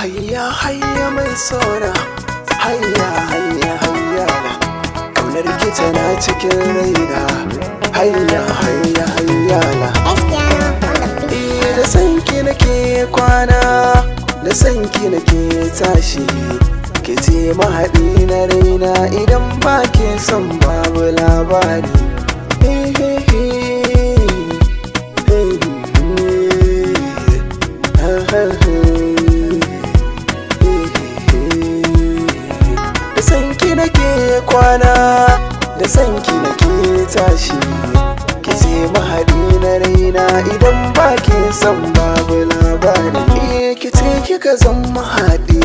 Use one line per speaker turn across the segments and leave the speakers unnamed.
Hayya hayya mai sona, hayya hayya hayya na. Kaunar ki tana cikin raina, hayya hayya hayya na.
Espiano on the beat.
Eh, da san ki nake kwana, da san ki nake tashi. Ki ce mahaɗi na raina idan ba ke son babu labari. Hey, hey, hey. Hey, hey. Ha, ha, hey. Da san ki nake kwana, da san ki nake tashi. Ki ce mahaɗi na raina idan ba ke son babu labari. Eh, ki ce kika zan mahaɗi,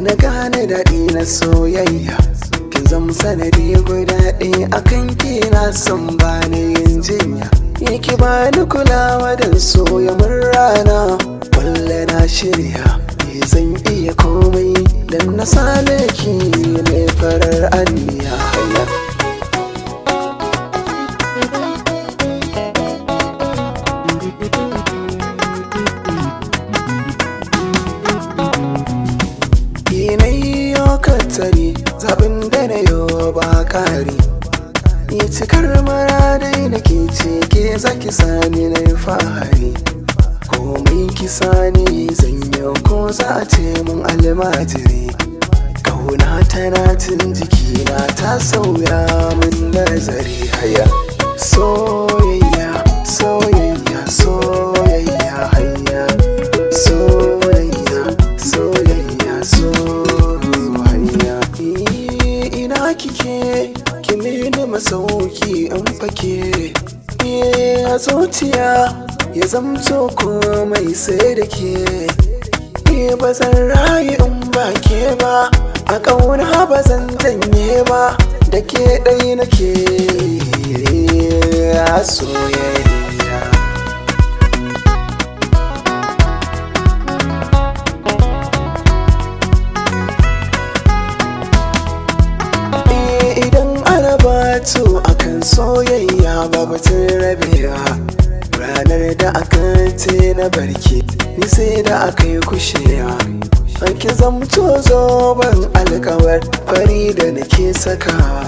na gane daɗi na soyayya. Kin zam sanadi guda ɗaya akan ki na son bani yin jinya. Ki bani kulawa don soya mun rana, walle na shirya. Ni zan iya komai dan na same ki ne farar anniya. Hayya. Yanayi katari zaɓin da na yo ba ƙari. Ni cikar muradai nake ce ke zaki sani na yi fahari. Komai ki sani zan yi ko za a ce mun almajiri. Kauna tana cin jikina ta sauya mun nazari haya. Soyayya, soyayya, soyayya hayya. Soyayya, soyayya, soyayya. Eh, ina kike, ki mini masauki in fake. Eh, a zuciya ya zamto komai sai da ke. Ni ba zan rayu in ba ke ba, a ƙauna ba zan janye ba, da ke ɗai nake a soyayya. Eh, idan ana batu akan soyayya ba batun rabewa. Ranar da aka ce na barki, ni sai da aka yi kushewa. Ki zamto zoben alkawar fari da nake sakawa.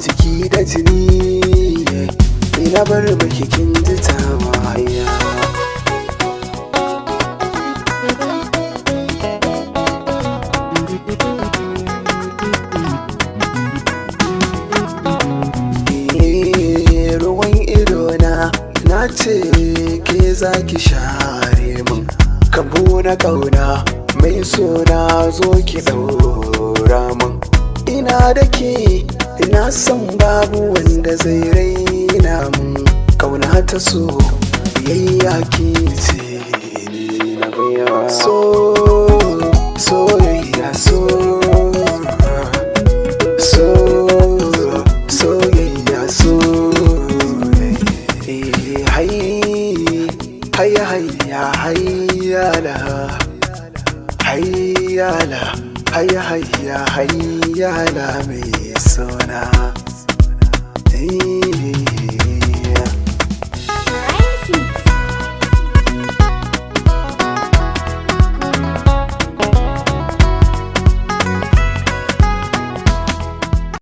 Jiki da jini, ina bar maki kin ji tawa. Eh, ruwan idona na ce ke za ki share mun kambu na kauna mai suna zo ki daura mun ina da ke ina son babu wanda zai raina mun kauna ta so biyayya ki ce ni na baiwa so soyayya so so soyayya so hai hayya hayya hayya la hayya la hayya hayya hayya la mai sona.